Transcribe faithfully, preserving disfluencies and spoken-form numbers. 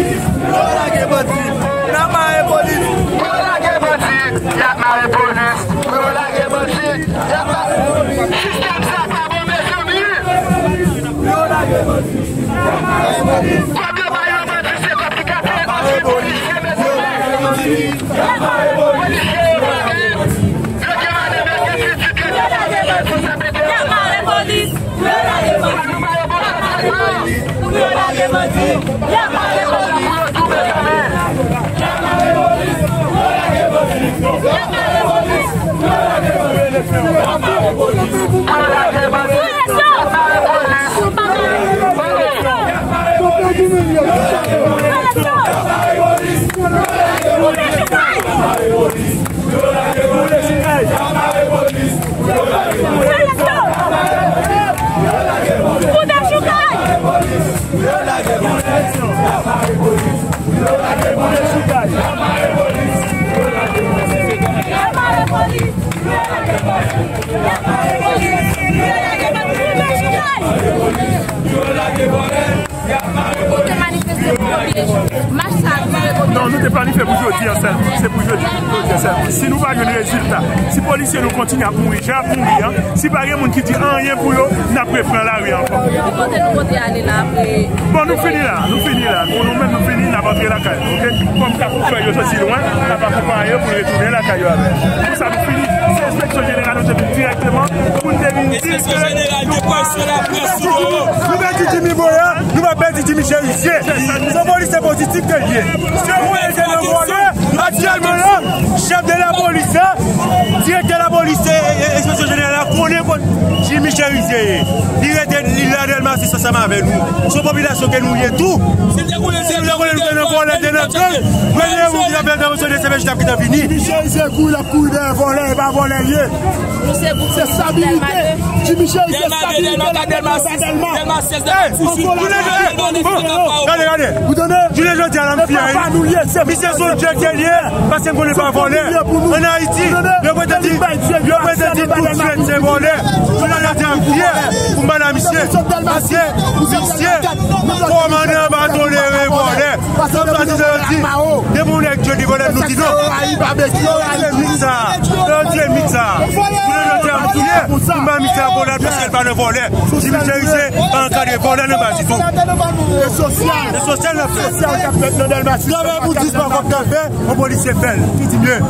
Yo lage bandi, n ap mare polis. Yo lage bandi, y ap mare polis. Yo lage bandi, y ap mare polis. Sistèm sa pa bon, mezanmi. Yo lage bandi. Kòb yo ba yo bandi, se kòb ki ka peye kòb polisye, mezanmi. Polisye yo pa gen. Yo gen madanm, yo gen pitit, yo gen responsabilite. Y ap mare polis. Yo te manifeste pou premye jou. Mach sa a dire pou... Non, nou te planifye pou jodi a sèlman. Se pou jodi, jodi a sèlman. Si nou pa jwenn rezilta, si polisye nou kontinye ap mouri jan y ap mouri an, si pa gen moun ki di anyen pou yo, n ap repran lari ankò. Ki kote nou pote ale la apre? Bon, nou fini la, nou fini la. Pou nou menm, nou fini, n ap antre lakay nou, oke? Kòm Kafou Fèy yo soti lwen, n ap akonpaye yo pou retounen lakay yo avè. Pou sa, nou fini. Se enspeksyon jeneral nou te vin dirèkteman pou n te vin di ke nou pèdi Jimmy Moya, nou pa pèdi Jimmy Chérisier. Se yon polisye pozitif ke l ye. Se yon polisye nan vòlè. Aktyèlman la, chèf de lapolis la, direktè lapolis, e, e, enspeksyon jeneral la, konnen kot Jimmy Chérisier ye. Li rete, li la Dèlmasis ansanm avè nou. Se yon popilasyon ke nou ye tou. Si nou te konnen se nou te nan vòlè, te nan gang, mwen lè moun ki t ap fè entèvansyon de C P J t ap gentan vini. Jimmy Chérisier kouri, l ap kouri dèyè vòlè, e pa vòlè l ye. Se stabilite. Jimmy Chérisier se stabilite nan Dèlma. Dèlma. Gade, gade. Ou tande? Jounen jodi a la, m fyè, wi. Misye se yon direktè l ye, paske m konnen pa vòlè. Ann Ayiti, yo prete di, yo prete di tout jèn se vòlè. Jounen jodi a, m fyè pou m pale a misye. Paske misye, kòmandan pa tolere vòlè. Sa vle di, yo di, depi yon nèg jodi vòlè, nou di non. Yo tiye mit sa. Yo tiye mit sa. Jounen jodi a, m fyè pou m ba misye lapolis paske l pa nan vòlè. Jimmy Chérisier pa ankadre vòlè nan baz ditou. E sosyal. E sosyal n ap fè. Sosyal k ap fèt nan Dèlmasis. Travay pou dis pa kòb k ap fè, yon polisye fè l. Ki di byen.